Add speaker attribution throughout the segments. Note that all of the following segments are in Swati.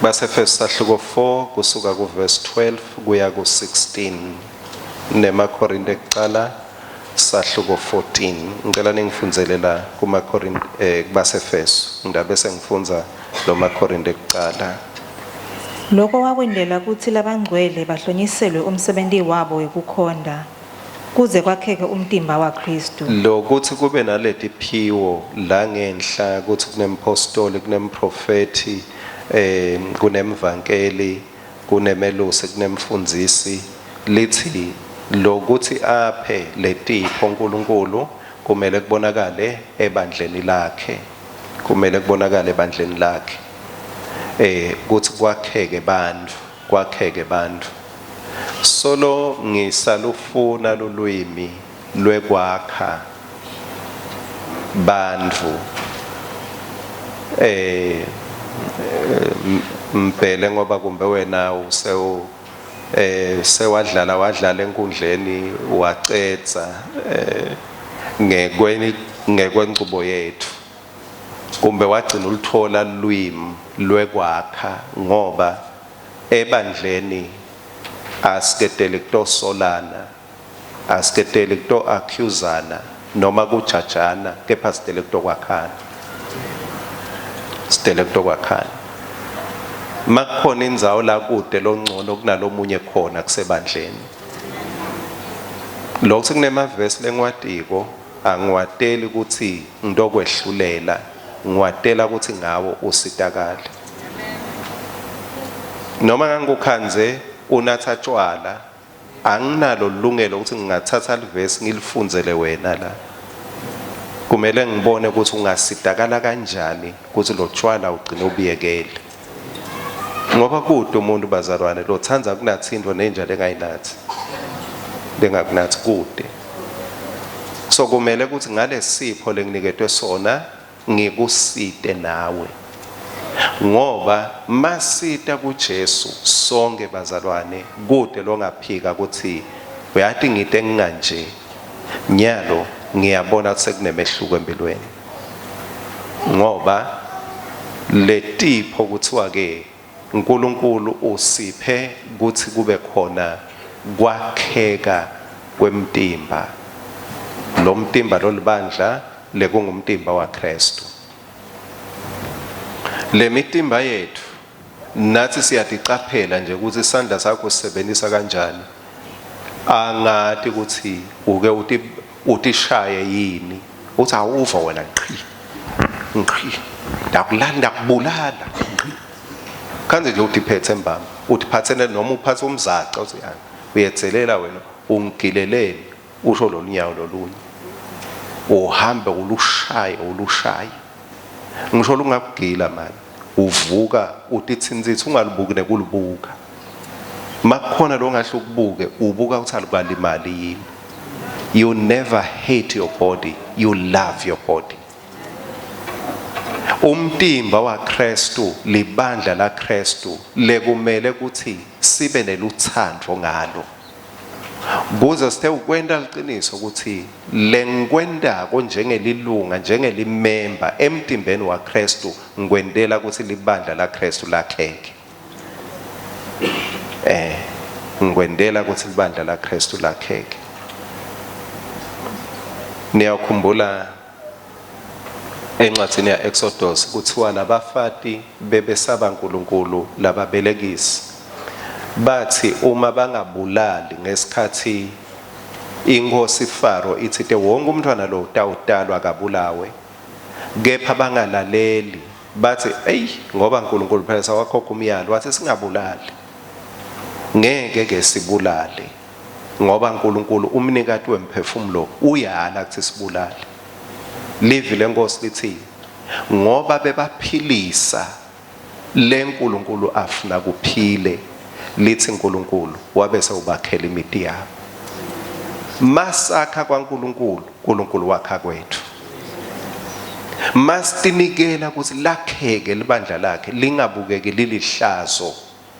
Speaker 1: Basefeso sahluko 4 kusuka kuverse 12 kuya ku-16 nemaKorinte ekucala sahluko 14. Ngicela ningifundzele la kumaKorinte kubaseFeso, ngidabe sengifundza lo maKorinte ekucala.
Speaker 2: Lokho wakwendela kutsi labangcwele bahlonyiselwe umsebenti wabo wekukhonta kuze kwakheke umtimba waKhristu.
Speaker 1: Lokuthi kube naletiphiwo la ngenhla kuthi kunempostoli, kunemprofethi, kunemvankeli, kunemelusi, kunemfundzisi, lithi lokuthi aphe letipho uNkulunkulu kumele kubonakale ebandleni lakhe, kumele kubonakale ebandleni lakhe, kuthi kwakheke bantfu, kwakheke bantfu. Solo ngisalufuna lulwimi lwekwakha bantfu, mbhele ngoba kumbe wena usewu sewadlala wadlala enkundleni wacedza ngekweni ngekwencubo yethu, kumbe wagcina ulithola lwimi lwekwakha, ngoba ebandleni asiketeli kutosolana, asiketeli kuto accusana noma kujajana, kepha sitele kutokwakhana, sitele kutokwakhana. Makukhona indzawo la kude longcono kunalomunye khona kusebandleni. Lokho kunemavesi lengwatiko angiwateli ukuthi ngitokwehlulela, ngiwatela ukuthi ngawo usitakale. Noma ngangikukhandze unatha tshwala, anginalo ilungelo ukuthi ngingathatha livesi ngilifundzele wena la. Kumele ngibone ukuthi ungasitakala kanjani ukuthi lo tshwala ugcine ubiyekele. Ngoba kude umuntu bazalwane lotsandza kunatha into nenja lengayinathi, lengakunathi kude. So kumele ukuthi ngalesipho lenginiketwe sona ngikusite nawe, ngoba masita kuJesu sonke bazalwane kude longaphika ukuthi uyathi ngite nginganje nyalo ngiyabona sekunemehluko empilweni, ngoba letipho kuthiwa ke uNkulunkulu usiphe kuthi kube khona kwakheka kwemtimba, lo mtimba lolibandla lekungumtimba waKristu. Lemitimba yethu nathi siyaticaphela nje ukuthi isandla sakho sisebenzisa kanjani. Angati ukuthi uke utishaye yini, uthi awuva wena qhi nqhi ndakulanda kubulala nqhi, kanje nje utiphethe mbamba, utiphathele noma uphathe umzaca, uthi yani uyetselela wena, ungigileleni, usho lolunyawo lolunye uhambe ulushaye ulushaye, ngisho lungakugila mani, uvuka utithintsithe ungalibuki nekulibuka. Makukhona lo ngahle ukubuke, ubuka ukuthi alukalimali yini. You never hate your body, you love your body. Umtimba waKristu, libandla laKristu lekumele ukuthi sibe neluthando ngalo, kuze sithe ukwenta liqiniso ukuthi lengikwentako njengelilunga, njengelimemba emtimbeni waKristu, ngikwentela ukuthi libandla laKristu lakheke. Ngikwentela ukuthi libandla laKristu lakheke. Niyakhumbula encwadzini ya Exodus kuthiwa labafati bebesaba uNkulunkulu lababelekisi, bathi uma bangabulali ngesikhathi inkosi Faro itsite wonke umntwana lo utawutalwa kabulawe, kepha bangalaleli, bathi ey ngoba uNkulunkulu phela sawakhokha umyalo wathi singabulali, ngeke ke sibulale ngoba uNkulunkulu umnikati wemphefumulo uyala ukuthi sibulale. Livi lenkosi lithi ngoba bebaphilisa leNkulunkulu afuna kuphile, lithi uNkulunkulu wabe sewubakhela imiti yabo. Masakha kwaNkulunkulu, uNkulunkulu wakha kwethu. Masitinikela ukuthi lakheke libandla lakhe lingabukeki lilihlazo,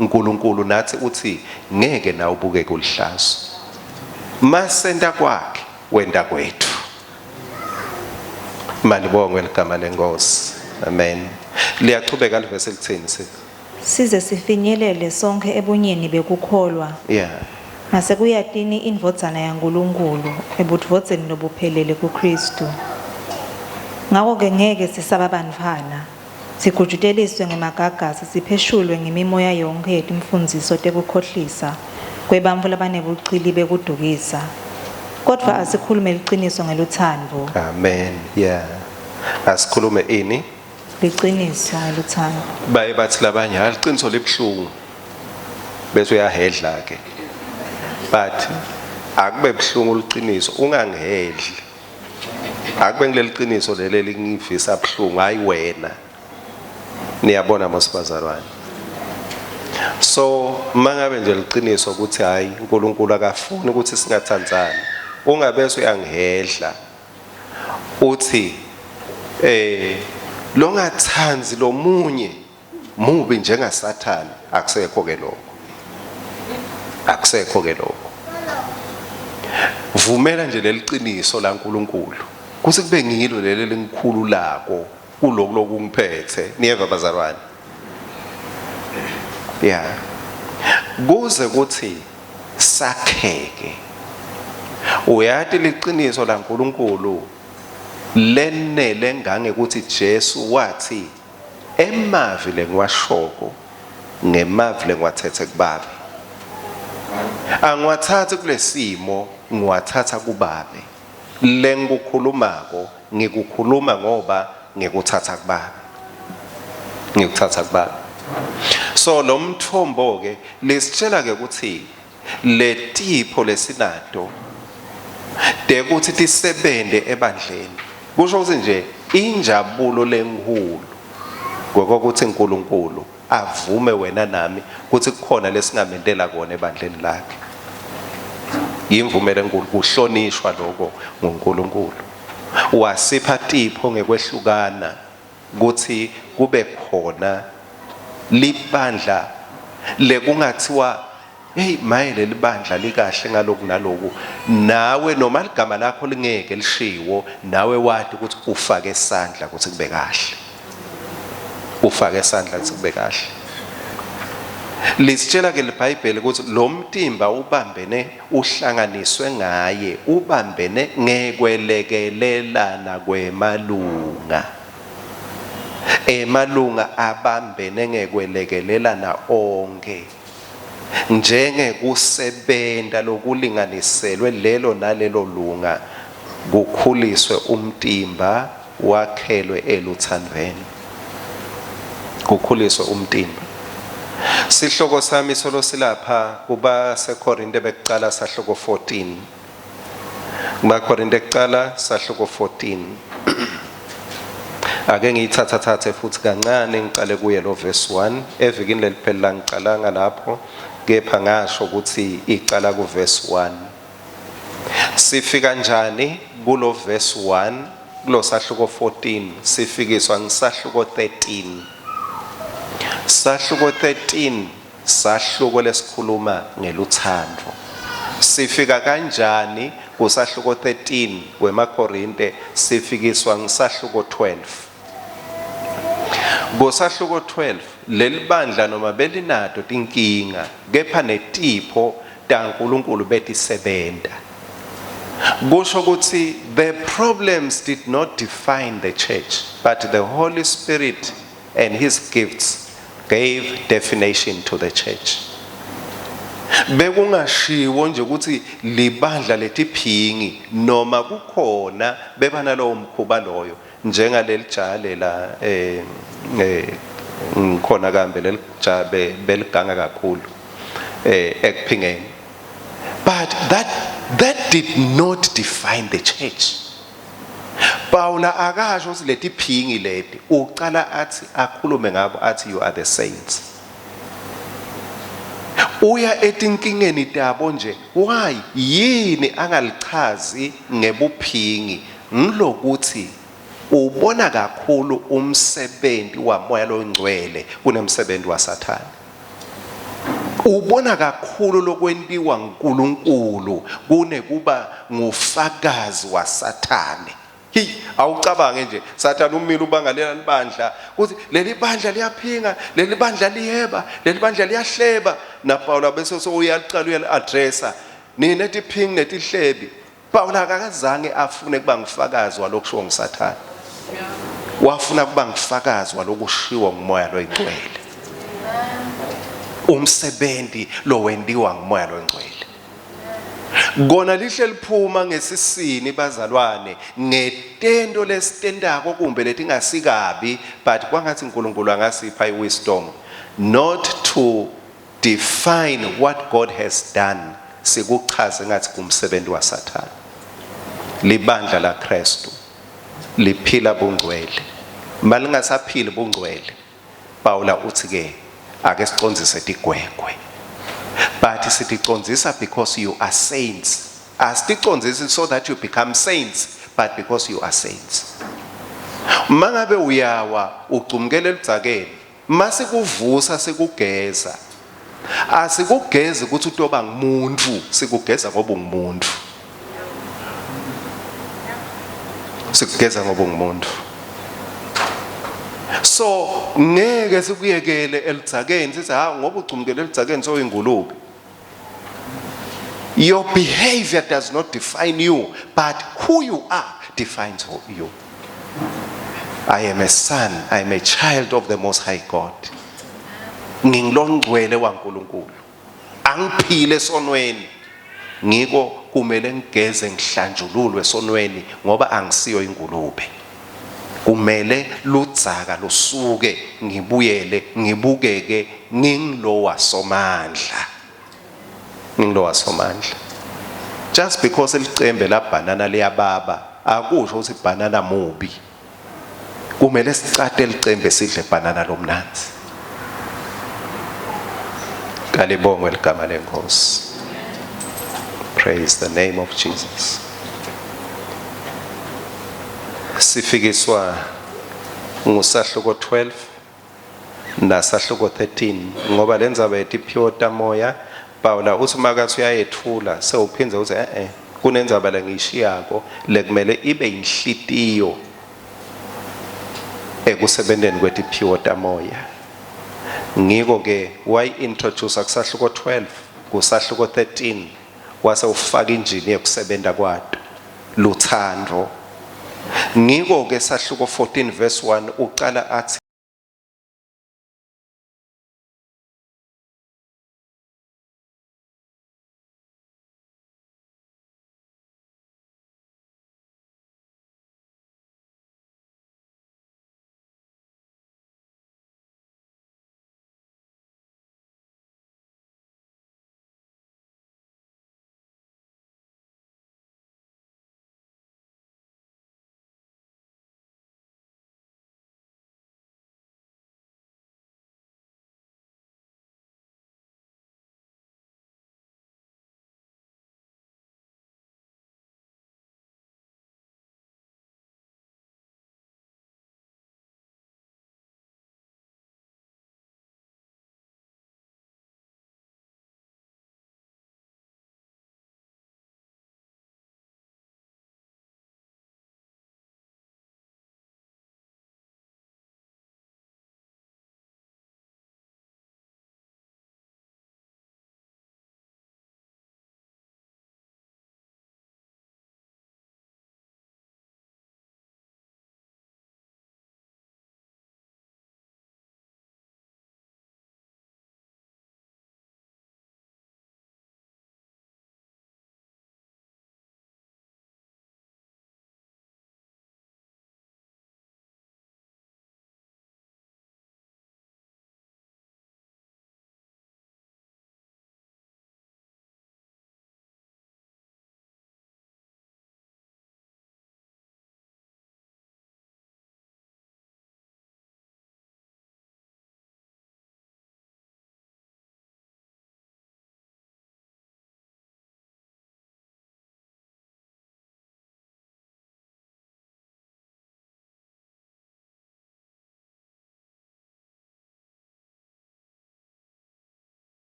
Speaker 1: uNkulunkulu nathi uthi ngeke na ubukeke ulihlazo. Masenta kwakhe wenda kwethu. Malibongwe ligama lenkosi. Amen. Liyachubeka livesi lithini sithi?
Speaker 2: Size sifinyelele sonkhe ebunyeni bekukholwa nasekuyatini indvodzana yaNkulunkulu ebudvodzeni lobuphelele kuKristu. Ngako-ke ngeke sisaba bantfwana, sigujuteliswe ngemagagasi sipheshulwe ngimimoya yonkhe yetimfundziso tekukhohlisa kwebantfu labanebucili bekudukisa. Kodvwa asikhulume liciniso ngelutsandvo.
Speaker 1: Amen. Yeah. Asikhulume ini?
Speaker 2: Liciniso ngelutsandvo.
Speaker 1: Baye bathi labanye hayi liqiniso libuhlungu. Bese uyahedla ke. But akube buhlungu liqiniso ungangihedli. Akube ngileli qiniso leli lingivisa buhlungu hayi wena. Niyabona mosibazalwane. So mangabe nje liqiniso ukuthi hayi uNkulunkulu akafuni ukuthi singathandzani ungabese uyangihedla uthi longathanzi lomunye mubi njengaSathane. Akusekho ke lokho, akusekho ke lokho. Vumela nje leliqiniso laNkulunkulu kuthi kube ngilo leli lengikhululako kuloku lokungiphethe. Niyeva bazalwane? Yeah, kuze kuthi sakheke. Uyati liqiniso laNkulunkulu lenele ngangekuthi Jesu wathi emavi lengiwashoko ngemavi lengiwathethe kubabe, angiwathathi kulesimo, ngiwathatha kubabe. Lengikukhulumako ngikukhuluma ngoba ngikuthatha kubabe, ngikuthatha kubabe. So lo mthombo ke lisitshela ke ukuthi letipho lesinato tekuthi tisebente ebandleni, kusho ukuthi nje injabulo lenkhulu ngokuthi uNkulunkulu avume wena nami ukuthi kukhona lesingamentela kona ebandleni lakhe. Imvumele enkulu, kuhlonishwa lokho nguNkulunkulu. Wasipha tipho ngekwehlukana ukuthi kube khona libandla lekungathiwa hey maye leli bandla likahle ngaloku naloku, nawe noma ligama lakho lingeke lishiwo, nawe wati ukuthi ufake isandla ukuthi kube kahle, ufake isandla ukuthi kube kahle. Lisitshela ke liBhayibheli ukuthi lo mtimba ubambene, uhlanganiswe ngaye, ubambene ngekwelekelelana kwemalunga. Emalunga abambene ngekwelekelelana onke njengekusebenta lokulinganiselwe lelo nalelo lunga, kukhuliswe umtimba wakhelwe eluthandweni, kukhuliswe umtimba. Sihloko sami solo silapha kuba seKorinte bekucala sahluko 14, kubaKorinte kucala sahluko 14. Ake ngiyithatha thathe futhi kancane, ngicale kuye lo verse 1. Evikini leliphelele ngicalanga lapho, kepha ngasho ukuthi icala ku verse 1. Sifika njani kulo verse 1 kulo sahluko 14? Sifikiswa ngisahluko 13. Sahluko 13 sahluko lesikhuluma ngeluthando. Sifika kanjani kusahluko 13 wemaKorinte? Sifikiswa ngisahluko 12. Kusahluko 12 lelibandla noma belinato tinkinga, kepha netipho taNkulunkulu betisebenta. Kusho ukuthi the problems did not define the church, but the Holy Spirit and his gifts gave definition to the church. Bekungashiwo nje ukuthi libandla letiphingi, noma kukhona beba nalowo mkhuba loyo, njengaleli jale la ngikhona kambe leli jabe beliganga kakhulu ekuphingeni, but that did not define the church. Paula akasho ukuthi letiphingi leti, ucala athi akhulume ngabo athi you are the saints. Uya etinkingeni tabo nje. Why yini angalichazi ngebuphingi? Ngilokuthi ubona kakhulu umsebenzi wamoya longcwele kunemsebenzi waSathane. Ubona kakhulu lokwentiwa nguNkulunkulu kunekuba ngufakazi waSathane. Hi, awucabange nje Sathane umile ubangalela libandla kuthi leli bandla liyaphinga, leli bandla liyeba, leli bandla liyahleba. Na Paul bese sowuyaqala uyali-addressa nina tiphingi netihlebi. Paul akazange afune kuba ngufakazi walokushiwo nguSathane. Wafuna kuba ngufakazi walokushiwo ngumoya loyingcwele. Umsebenzi lowentiwa ngumoya loyingcwele. Kona lihle liphuma ngesisini bazalwane ngetento lesitentako kumbe letingasikabi, but kwangathi uNkulunkulu angasipha iwisdom not to define what God has done, sikuchaze ngathi kumsebenzi waSathane. Libandla la Kristu liphila bungcwele, malingasaphili bungcwele, Paula uthi ke ake sicondzise tigwegwe, but siticondzisa because you are saints. Asiticondzisi so that you become saints, but because you are saints. Mangabe uyawa ugcumkele eludzakeni, masikuvusa sikugeza, asikugezi ukuthi utoba ngumuntu, sikugeza ngoba ungumuntu, sikugeza ngoba ungumuntu. So ngeke sikuyekele eludzakeni sithi ha ngoba ugcumkele eludzakeni soyingulube. Your behavior does not define you, but who you are defines you. I am a son, I am a child of the Most High God. Ngingilongcwele waNkulunkulu. Angiphile esonweni. Ngiko kumele ngigeze ngihlanjululwe esonweni ngoba angisiyo ingulube. Kumele ludzaka lusuke ngibuyele ngibukeke ngingilowa somandla. Ngingilowa somandla. Just because licembe la banana liyababa akusho ukuthi banana mubi. Kumele sicate licembe sidle banana lomnandzi. Kalibongwe ligama lenkosi. Praise the name of Jesus. Sifikiswa ngusahluko 12 nasahluko 13 ngoba lendzaba yetiphiwo tamoya Paula uthi makathi uyayethula sewuphindze uthi kunendzaba lengiyishiyako lekumele ibe inhlitiyo ekusebenteni kwetiphiwo tamoya. Ngiko ke wayi-introduce kusahluko 12 kusahluko 13 wase ufaka injini yekusebenta kwato luthando. Ngiko ke sahluko 14 verse 1 uqala athi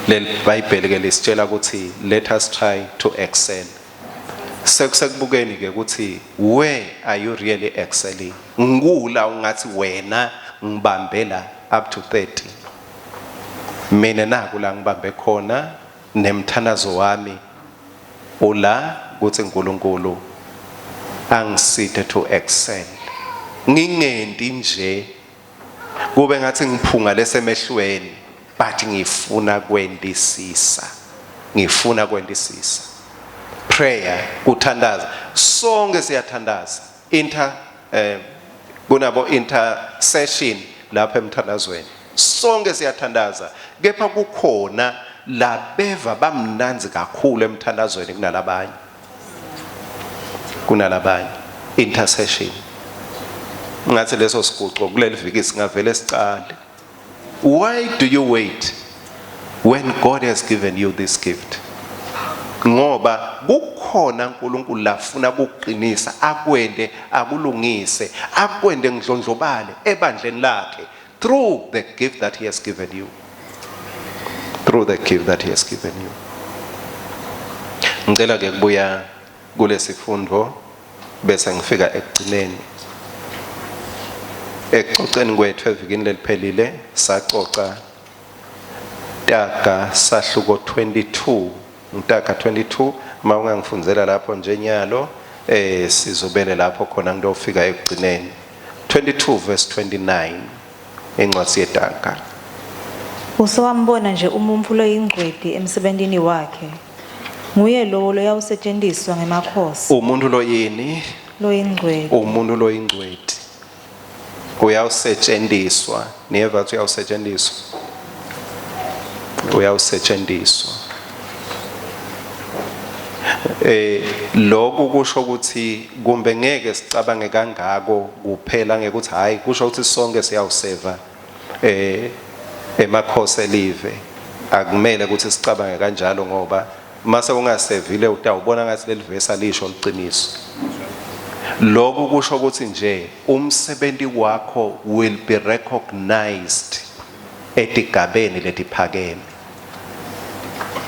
Speaker 1: Leli Bhayibheli ke lisitshela ukuthi let us try to excel. Sekusekubukeni ke ukuthi where are you really excelling? Ngikula ungathi wena ngibambela up to 30. Mina naku la ngibambe khona nemthandazo wami ula kuthi uNkulunkulu angisithe to excel. Ngingenti nje kube ngathi ngiphunga lesemehlweni, but ngifuna kwendisisa, ngifuna kwendisisa. Prayer, kuthandaza, sonke siyathandaza. Inter kunabo intercession lapha emthandazweni, sonke siyathandaza, kepha kukhona labeva bamnanzi kakhulu emthandazweni kunalabanye, kunalabanye. Intercession, ngathi leso siguco kuleli viki singavele sicale. Why do you wait when God has given you this gift? Ngoba kukhona uNkulunkulu lafuna ukuqinisa, akwende, akulungise, akwende ngidlondlobale ebandleni lakhe through the gift that he has given you, through the gift that he has given you. Ngicela ke kubuya kulesifundo bese ngifika ekugcineni. Ekucoceni kwethu evikini leliphelile sacoca Taga sahluko 22, Taga 22. Uma ungangifundzela lapho nje nyalo, sizobele lapho khona ngitofika ekugcineni. 22 verse 29, incwadi yeTaga.
Speaker 2: Usowambona nje umuntfu loyingcweti emsebentini wakhe, nguye lowo loyawusetjentiswa ngemakhosi.
Speaker 1: Umuntu loyini?
Speaker 2: Loyingcweti.
Speaker 1: Umuntu loyingcweti uyawusetjentiswa. Niyeva ukuthi uyawusetjentiswa, uyawusetjentiswa. Lokhu kusho ukuthi kumbe ngeke sicabange kangako kuphela ngekuthi hayi, kusho ukuthi sonke siyawuseva emakhosi elive. Akumele ukuthi sicabange kanjalo, ngoba mase ungasevile utawubona ngathi leli vesi alisho liqiniso. Lokhu kusho ukuthi nje umsebenzi wakho will be recognized etigabeni letiphakeme,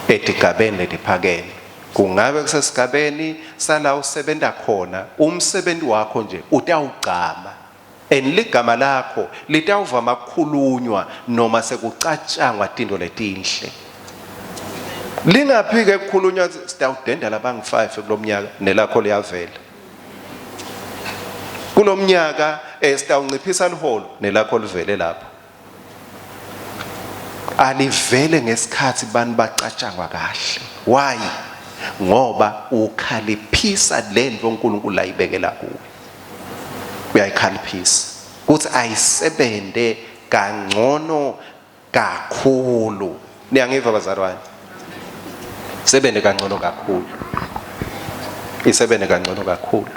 Speaker 1: etigabeni letiphakeme. Kungabe kusesigabeni sala usebenta khona, umsebenzi wakho nje utawugcama, and ligama lakho litawuvama kukhulunywa noma sekucatshangwa tinto letinhle. Lingaphike kukhulunywa sitawudenda labangu-5 kulomnyaka, nelakho liyavela. Kulomnyaka sitawunciphisa liholo, nelakho livele lapho. Alivele ngesikhathi bani bacatshangwa kahle. Why? Ngoba ukhaliphisa lento uNkulunkulu ayibekela kuwe. Uyayikhaliphisa ukuthi ayisebente kangcono kakhulu. Niyangiva bazalwane? Sebente kangcono kakhulu, isebente kangcono kakhulu.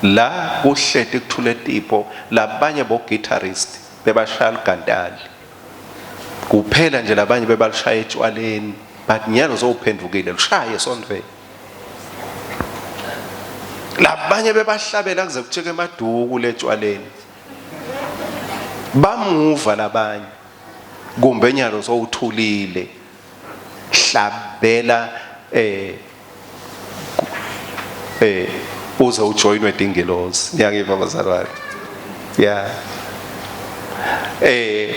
Speaker 1: La kuhleti kuthule tipo, labanye bo guitarist bebashaya ligantali kuphela nje, labanye bebalishaya etshwaleni, but nyalo sowuphendukile lushaye esontweni. Labanye bebahlabela kuze kutsheke emaduku letshwaleni, bamuva labanye, kumbe nyalo sowuthulile, hlabela uze ujoinwe dingilozi. Ngiyangiva bazalwane? Yeah.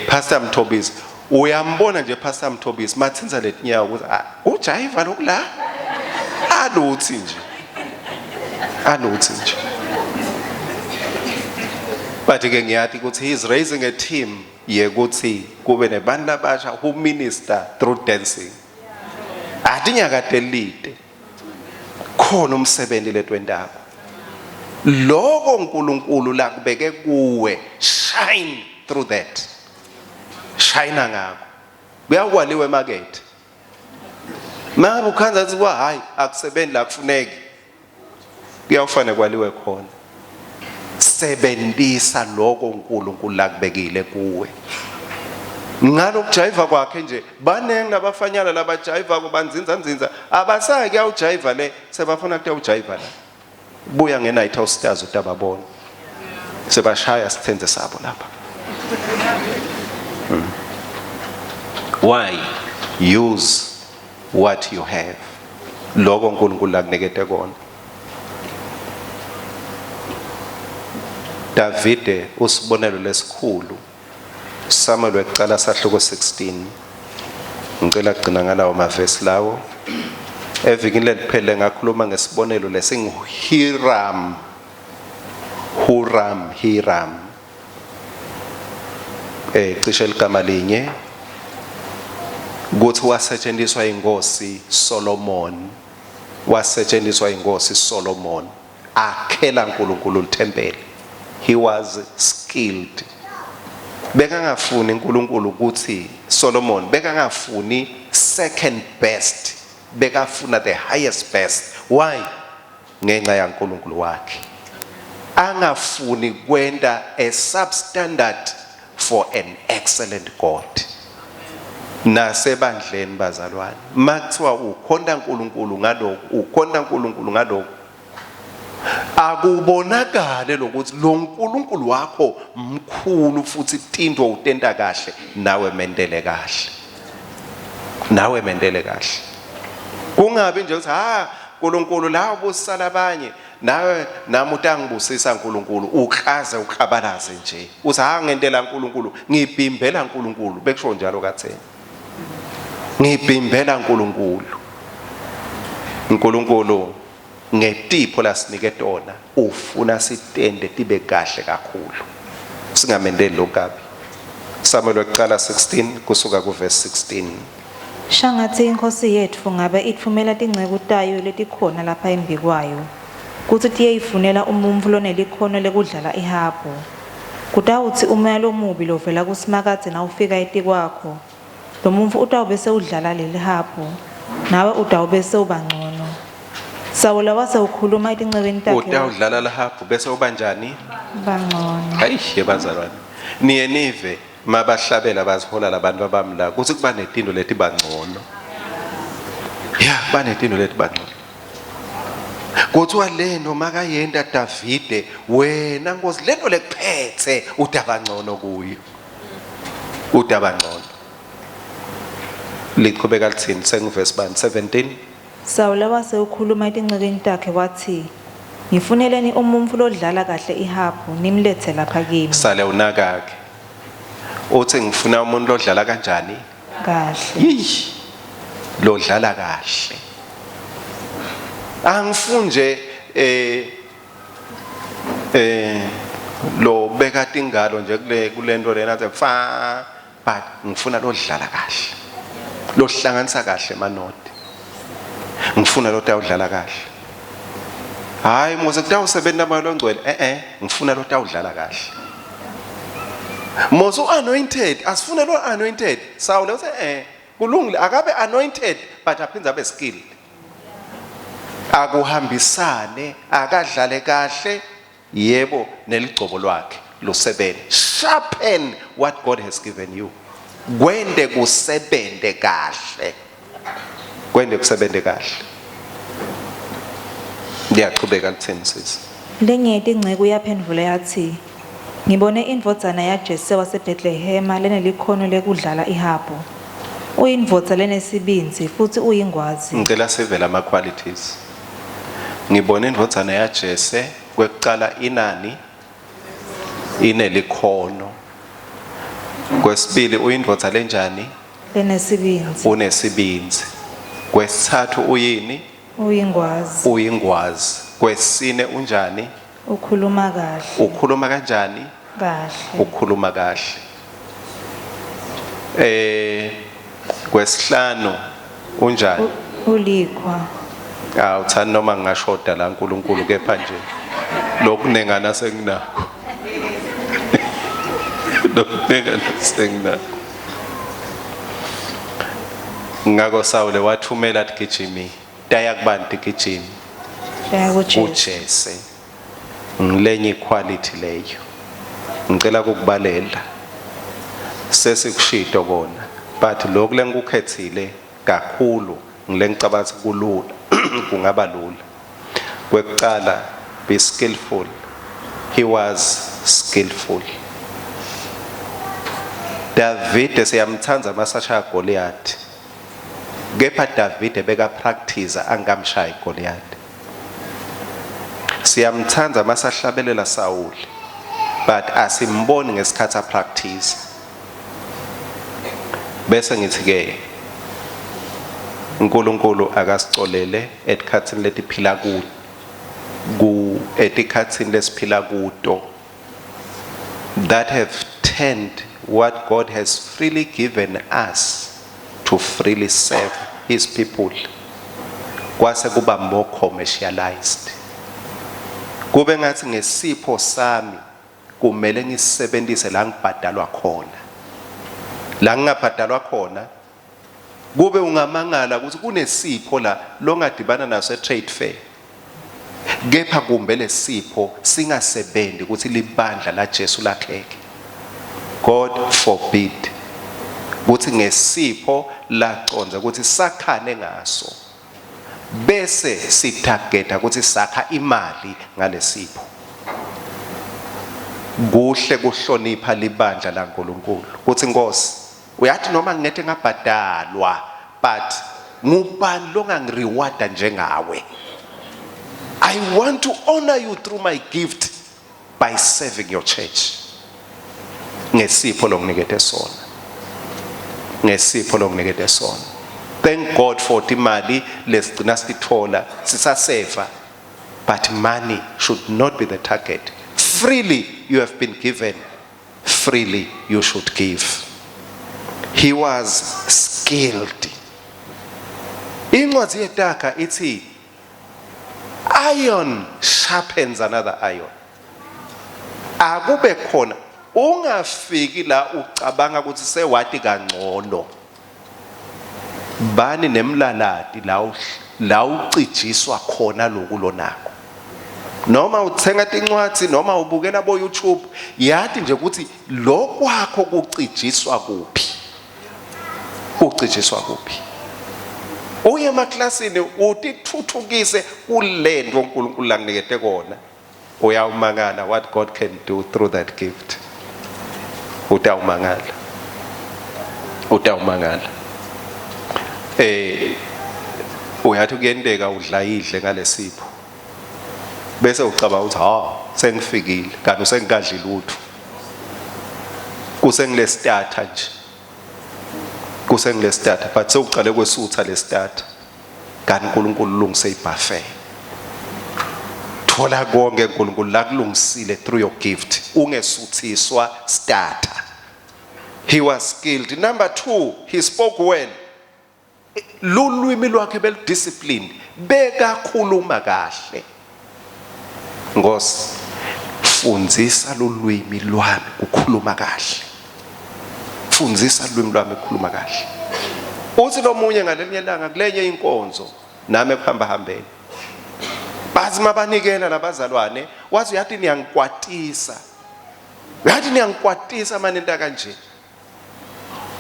Speaker 1: Pastor Mthobisi, uyambona nje Pastor Mthobisi mathinza letinyawo ukuthi ujayiva lokula aluthi nje, aluthi nje. But ke ngiyathi ukuthi he is raising a team yekuthi kube nebantu labasha who minister through dancing. Atinyakade lide khona umsebenzi letwentako, lokho uNkulunkulu lakubeke kuwe, shine through that, shine ngakho. Kuyakwaliwa emakethe mangabe ukhanza ukuthi kwa hayi akusebenzi la, kufuneki, kuyawufane kwaliwe khona. Sebenzisa lokho uNkulunkulu lakubekile kuwe. Ngalokujayiva kwakhe nje, baningi labafanyana labajayiva banzinza nzinza, abasayi kuyawujayiva le, sebafuna kuyawujayiva la. Buya nge-night house stars utababona sebashaya sithenze sabo lapha. Why? Use what you have. Lokho uNkulunkulu akunikete kona. Davide usibonelo lesikhulu. Samuel wekucala sahluko 16. Ngicela kugcina ngalawo mavesi lawo. Evikini leliphele ngakhuluma ngesibonelo lesinguHiram. Huram Hiram. Cishe ligama linye kuthi wasetshenziswa inkosi Solomon. Wasetshenziswa inkosi Solomon akhela uNkulunkulu lithempeli. He was skilled. Bekangafuni uNkulunkulu ukuthi Solomon bekangafuni second best, bekafuna the highest best. Why? Ngenxa yaNkulunkulu wakhe. Angafuni kwenta a substandard for an excellent God. Nasebandleni bazalwane, makuthiwa ukhonta uNkulunkulu ngalokhu, ukhonta uNkulunkulu ngalokhu, akubonakale lokuthi lo nkulunkulu wakho mkhulu futhi tinto utenta kahle, nawe mentele kahle, nawe mentele kahle. Kungabi nje ukuthi ha uNkulunkulu la ubusisa labanye, nawe nami utangibusisa uNkulunkulu, uklaze uklabalaze nje uthi ha ngentela uNkulunkulu, ngibhimbela uNkulunkulu. Bekusho njalo katheni, ngibhimbela uNkulunkulu. uNkulunkulu ngetipho lasinike tona ufuna sitende tibe kahle kakhulu, singamendeli lokabi. Samuel wekucala 16 kusuka kuverse 16.
Speaker 2: Shangatsi inkosi yetfu ngabe itfumela tinceku tayo letikhona lapha embikwayo kutsi tiyeyifunela umuntfu lonelikhono lekudlala ihabhu. Kutawutsi umoya lomubi lovela kuSimakadze nawufika etikwakho, lo muntfu utawube sewudlala lelihabhu, nawe utawube sewubangcono. Sawula wase ukhuluma etincekwini takhe.
Speaker 1: Utawudlala lihabhu bese uba njani?
Speaker 2: Bangcono.
Speaker 1: Hayi yebazalwane, niye nive mabahlabela bazihola labantu abami la kuthi kuba netinto letibangcono. Ya, kuba netinto letibangcono. Kuthiwa lento makayenta Davide, wena Nkosi lento lekuphethe utabangcono kuyo. Utabangcono. Liqhubeka lithini sengivesi bani 17?
Speaker 2: Sawula wase ukhuluma etincekwini takhe watsi, "Ngifuneleni umuntfu lodlala kahle ihabhu nimlethe lapha kimi."
Speaker 1: Sale unakake. Uthi ngifuna umuntu lodlala kanjani?
Speaker 2: Kahle.
Speaker 1: Yiyi. Lodlala kahle. Angifuni nje lo beka tingalo nje kule kulento lena athi fa, but ngifuna lodlala kahle. Lohlanganisa kahle manoti. Ngifuna lotawudlala kahle. Hayi Mose kutawusebenza moya longcwele. Ngifuna lotawudlala kahle. Mose anointed, asifune lo anointed. Saul uthe kulungile akabe anointed but aphindze abe skilled. Akuhambisane, akadlale kahle, yebo neligcobo lwakhe lusebenze. Sharpen what God has given you. Kwende kusebente kahle. Kwende kusebente kahle. Ngiyaqhubeka lithini sisi?
Speaker 2: Lenye yetinceku yaphendvula yathi, "Ngibone indvodzana yaJese waseBhetlehema lenelikhono lekudlala ihabhu. Uyindvodza lenesibindzi futhi uyingwazi."
Speaker 1: Ngicela sivele ama qualities. Ngibone indvodzana yaJese kwekucala inani inelikhono. Kwesibili uyindvodza lenjani?
Speaker 2: Lenesibindzi.
Speaker 1: Unesibindzi. Kwesithathu uyini?
Speaker 2: Uyingwazi.
Speaker 1: Uyingwazi. Kwesine unjani?
Speaker 2: Ukhuluma kahle.
Speaker 1: Ukhuluma kanjani?
Speaker 2: Kahle.
Speaker 1: Ukhuluma kahle. Kwesihlanu unjani?
Speaker 2: Ulikhwa.
Speaker 1: Awuthandi noma ngingashoda la uNkulunkulu kepha nje lokunengana senginakho. Lokunengana senginakho. Ngakho Sawule wathumela tigijimi, taya kubani tigijimi?
Speaker 2: Taya kuJese.
Speaker 1: KuJese. Ngilenye quality leyo. Ngicela ukukubalela. Sesikushito kona, but lokhu lengikukhethile kakhulu ngile ngicabanga ukuthi kulula, kungaba lula. Kwekucala, be skillful. He was skillful. Davide siyamthanda masashaya Goliath. Kepha Davide beka practice angamshayi Goliath. Siyamthanda masahlabelela Saul but asimboni ngesikhathi a practice. Bese ngithi ke uNkulunkulu akasicolele etikhatsini letiphila ku ku etikhatsini lesiphila kuto that have turned what God has freely given us to freely serve his people kwase kuba more commercialized. Kube ngathi ngesipho sami kumele ngisebenzise la ngibhadalwa khona, la ngingabhadalwa khona. Kube ungamangala ukuthi kunesipho la longadibana naso e-trade fair, kepha kumbe lesipho singasebenzi ukuthi libandla la Jesu lakheke. God forbid ukuthi ngesipho laconza ukuthi sakhane ngaso bese sitargeta ukuthi sakha imali ngalesipho. Kuhle kuhlonipha libandla laNkulunkulu kuthi Nkosi uyathi noma ngingethe ngabhadalwa but ngubani longangirewarda njengawe. I want to honor you through my gift by serving your church. Ngesipho longinikete sona, ngesipho longinikete sona. Thank God for timali lesigcina sitithola sisaseva, but money should not be the target. Freely you have been given, freely you should give. He was skilled. Incwadi yeTaga ithi iron sharpens another iron. Akube khona ungafiki la ucabanga ukuthi sewati kangcono. Bani nemlalati la la ucijiswa khona loku lonako. Noma uthenga tincwadzi noma ubukela bo YouTube, yati nje ukuthi lokwakho kucijiswa kuphi. Kucijiswa kuphi? Uye emaklasini utithuthukise kulento uNkulunkulu langinikete kona. Uyawumangala what God can do through that gift. Utawumangala. Utawumangala. Uyathi kuyenteka udla idle ngalesipho. Bese ucabanga ukuthi ha sengifikile kanti usengikadli lutho. Kusengile starter nje. Kusengile starter but sewuqale kwesutha le starter. Kanti uNkulunkulu ulungise ibuffet. Thola konke uNkulunkulu lakulungisile through your gift. Ungesuthiswa starter. He was skilled. Number 2, he spoke well. Lulwimi lwakhe beludisciplined, bekakhuluma kahle. Nkosi, fundzisa lulwimi lwami kukhuluma kahle. Fundzisa lulwimi lwami kukhuluma kahle. Uthi lomunye ngalenye ilanga kulenye inkonzo nami ekuhamba hambeni. Bathi mabanikela labazalwane, wathi uyathi niyangikwatisa. Uyathi niyangikwatisa manje into kanje.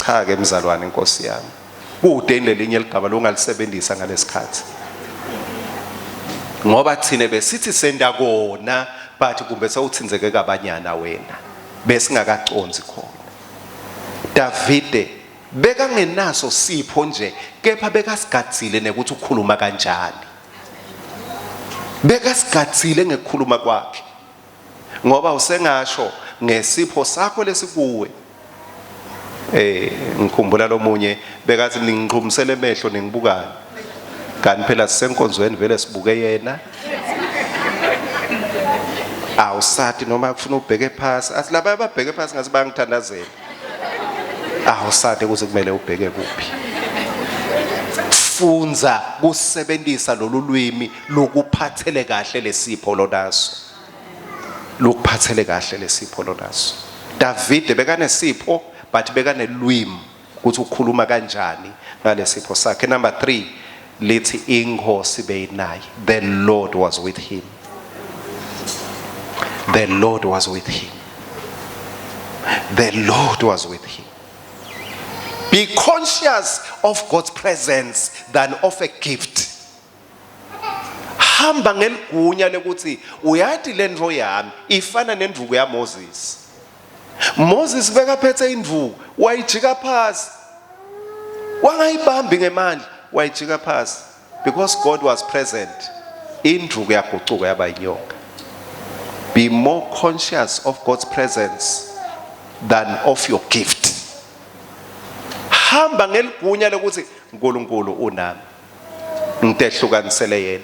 Speaker 1: Cha ke mzalwane inkosi yami. Kude lelinye ligama longalisebenzisa ngalesikhathi. Ngoba thina besithi senda kona but kumbe sewuthinzeke kabanyana wena. Besingakaconzi khona. Davide bekangenaso sipho nje kepha bekasigadzile nekuthi ukhuluma kanjani. Bekasigadzile ngekukhuluma kwakhe. Ngoba usengasho ngesipho sakho lesikuwe. Ngikhumbula lomunye bekathi ningiqhumisele emehlo ningibukani. Kanti phela sisenkonzweni vele sibuke yena. Awusati noma kufuna ubheke phasi. Athi laba ababheke phasi ngathi bayangithandazela. Awusati ukuthi kumele ubheke kuphi. Fundza kusebenzisa lolu lwimi lokuphathele kahle lesipho lonaso. Lokuphathele kahle lesipho lonaso. Davide bekanesipho but bekanelwimi ukuthi ukhuluma kanjani ngalesipho sakhe. Number 3 lithi inkosi beyinaye. The Lord was with him. The Lord was with him. The Lord was with him. Be conscious of God's presence than of a gift. Hamba ngeligunya lekuthi uyati lento yami ifana nendvuku yaMoses. Moses bekaphethe indvuku wayijika phasi. Wangayibambi ngemandla. Wayijika phasi because God was present. Indvuku yagucuka yaba inyoka. Be more conscious of God's presence than of your gift. Hamba ngeligunya lokuthi uNkulunkulu unami. Ngitehlukanisele yena.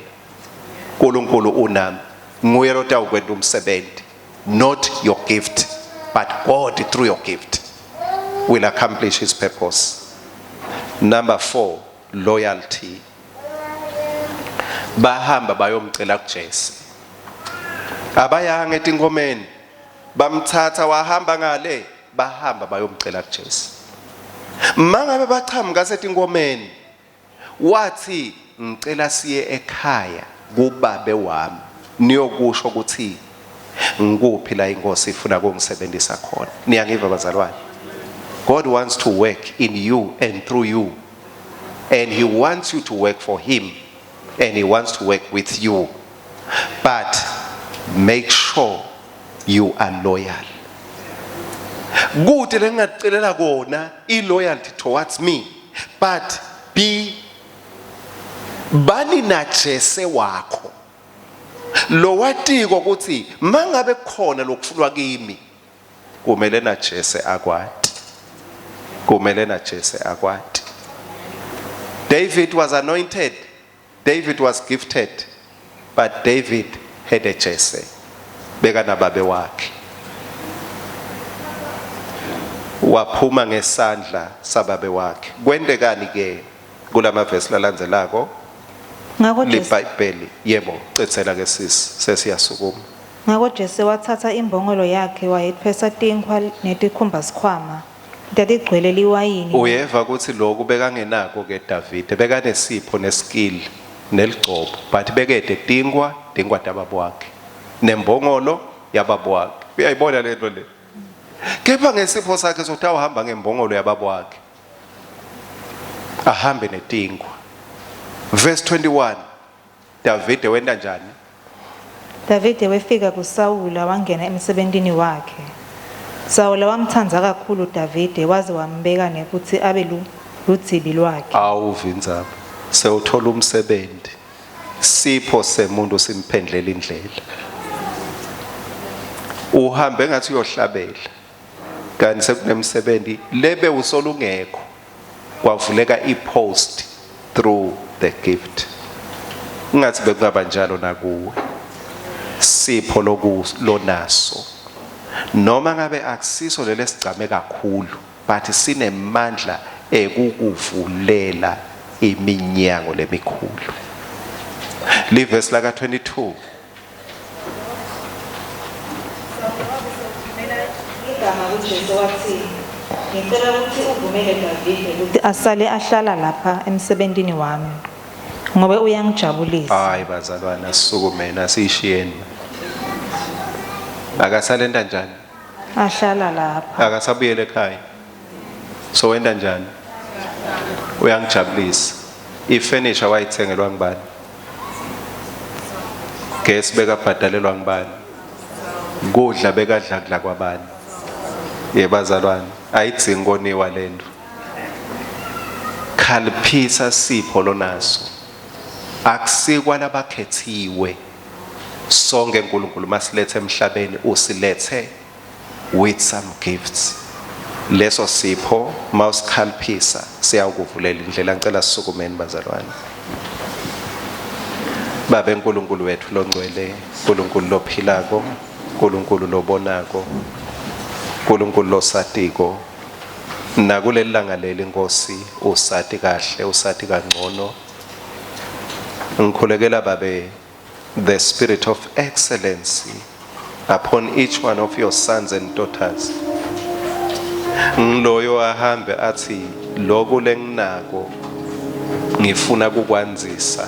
Speaker 1: uNkulunkulu unami. Nguye lotawukwenta umsebenzi. Not your gift, but God through your gift will accomplish his purpose. Number 4, loyalty. Bahamba bayomcela kuJesu. Abayanga etinkomeni, bamthatha wahamba ngale, bahamba bayomcela kuJesu. Mangabe bachamuka setinkomeni, wathi ngicela siye ekhaya kubabe wami niyokusho ukuthi ngikuphi la inkosi ifuna kungisebenzisa khona. Niyangiva bazalwane? God wants to work in you and through you, and he wants you to work for him, and he wants to work with you, but make sure you are loyal. Kude lengakucelela kona i-loyalty towards me, but be bani najese wakho lowatiko ukuthi mangabe kukhona lokufunwa kimi kumele najese akwati, kumele najese akwati. David was anointed, David was gifted, but David had a Jesse. Bekanababe wakhe. Waphuma ngesandla sababe wakhe. Kwentekani ke kulamavesi lalandzelako?
Speaker 2: Ngako Jese
Speaker 1: LiBhayibheli yebo, cedzela ke sisi, sesiyasukuma.
Speaker 2: Ngako Jese watsatsa imbongolo yakhe wayetfwesa tinkhwa netikhumbasikhwama letatigcwele liwayini.
Speaker 1: Uyeva ukuthi lokhu bekangenako ke Davide, bekanesipho neskill neligcobo, but bekede tinkwa, tinkwa tababa wakhe. Nembongolo yababa wakhe. Uyayibona lento le. Kepha ngesipho sakhe sotawuhamba ngembongolo yababa wakhe. Ahambe netinkwa. Verse 21. Davide wenta njani?
Speaker 2: Davide wefika kuSawula wangena emsebentini wakhe. Sawula wamtsandza kakhulu Davide waze wambeka nekutsi abe ludzibi lwakhe.
Speaker 1: Awuva indzaba. Sewuthola umsebenzi. Sipho semuntu simphendlela indlela. Uhambe ngathi uyohlabela. Kanti sekunemsebenzi lebe usolungekho. Kwavuleka ipost through the gift. Ngathi bekungaba njalo nakuwe. Sipho loku lonaso. Noma ngabe akusiso lelesigcame kakhulu, but sinemandla ekukuvulela iminyango lemikhulu. Livesi laka 22.
Speaker 2: Igama kuJesu wathi, ngicela ukuthi uvumele Davide ukuthi asale ahlala lapha emsebentini wami, ngobe uyangijabulisa.
Speaker 1: Hayi bazalwane, asisukumeni, asiyishiyeni. Akasale njani?
Speaker 2: Ahlala lapha.
Speaker 1: Akasabuyele ekhaya. So wenta njani? Uyangijabulisa. Ifurniture wayithengelwa ngubani? Gesi bekabhadalelwa ngubani? Kudla bekadla kudla kwabani? Yebazalwane, ayidzingi koniwa lento. Khaliphisa sipho lonaso. Akusikwa labakhethiwe. Sonke uNkulunkulu masilethe emhlabeni usilethe with some gifts. Leso sipho mawusikhaliphisa siyawukuvulela indlela. Ngicela sisukumeni bazalwane. Babe uNkulunkulu wethu longcwele, uNkulunkulu lophilako, uNkulunkulu lobonako, uNkulunkulu losatiko. Nakuleli langa leli Nkosi usati kahle, usati kangcono. Ngikhulekela Babe the spirit of excellency upon each one of your sons and daughters. Ngiloyo ahambe athi lokhu lenginako ngifuna kukwandzisa,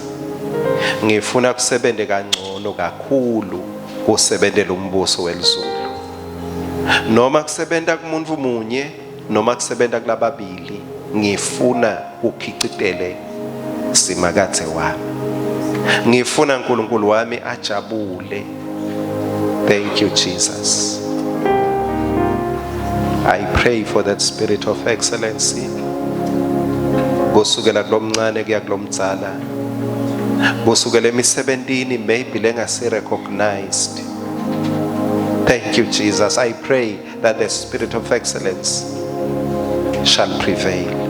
Speaker 1: ngifuna kusebente kangcono kakhulu, kusebentela umbuso welizulu, noma kusebenta kumuntu munye noma kusebenta kulababili, ngifuna kukhicitele simakadze wami, ngifuna uNkulunkulu wami ajabule. Thank you, Jesus. I pray for that spirit of excellency. Kusukela kulomncane kuya kulomdzala. Kusukela emisebentini maybe lengasi recognized. Thank you Jesus. I pray that the spirit of excellence shall prevail.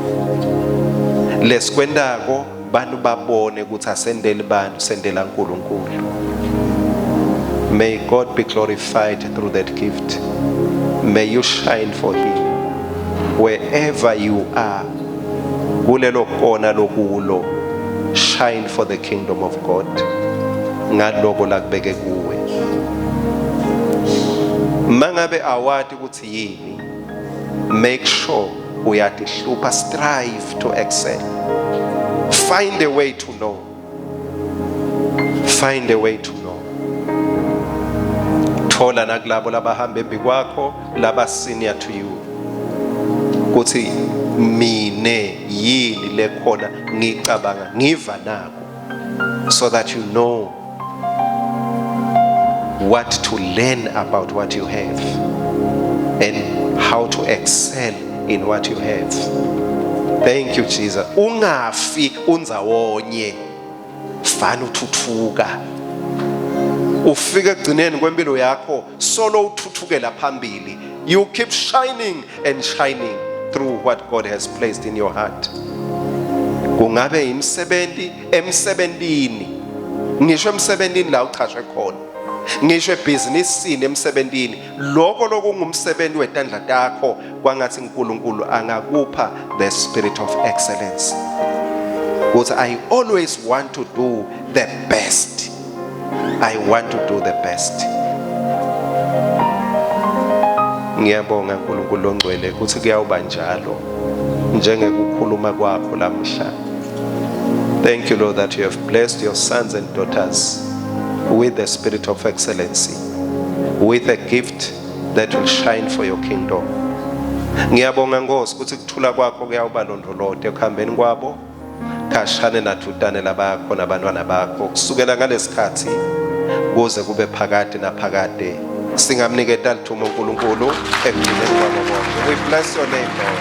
Speaker 1: Lesikwentako bantu babone ukuthi asendeli bantu sendela uNkulunkulu. May God be glorified through that gift. May you shine for him wherever you are. Kulelo kona lokulo shine for the kingdom of God. Ngaloko lakubeke kuwe. Mangabe awati ukuthi yini make sure uyatihlupha strive to excel. Find a way to know. Find a way to know. Thola nakulabo labahamba embi kwakho laba senior to you. Kuthi mine yini lekhona ngicabanga ngiva nako so that you know what to learn about what you have and how to excel in what you have. Thank you Jesus. Ungafi undzawonye. Fana uthuthuka. Ufike ekugcineni kwempilo yakho solo uthuthukela phambili. You keep shining and shining through what God has placed in your heart. Kungabe imisebenzi emsebentini. Ngisho emsebentini la uchashwe khona. Ngisho ebhizinisini emsebentini lokho lokungumsebenzi wetandla takho kwangathi uNkulunkulu angakupha the spirit of excellence. Ukuthi I always want to do the best. I want to do the best. Ngiyabonga uNkulunkulu ongcwele ukuthi kuyawuba njalo njengekukhuluma kwakho lamhla. Thank you Lord that you have blessed your sons and daughters with the spirit of excellency, with a gift that will shine for your kingdom. Ngiyabonga Nkosi ukuthi kuthula kwakho kuyawuba londolote ekuhambeni kwabo khashane nadvutane labakhona abantwana bakho kusukela ngalesikhathi kuze kube phakade naphakade singamniketa lithumo uNkulunkulu ekugcineni kwabo bonke. We bless your name Lord.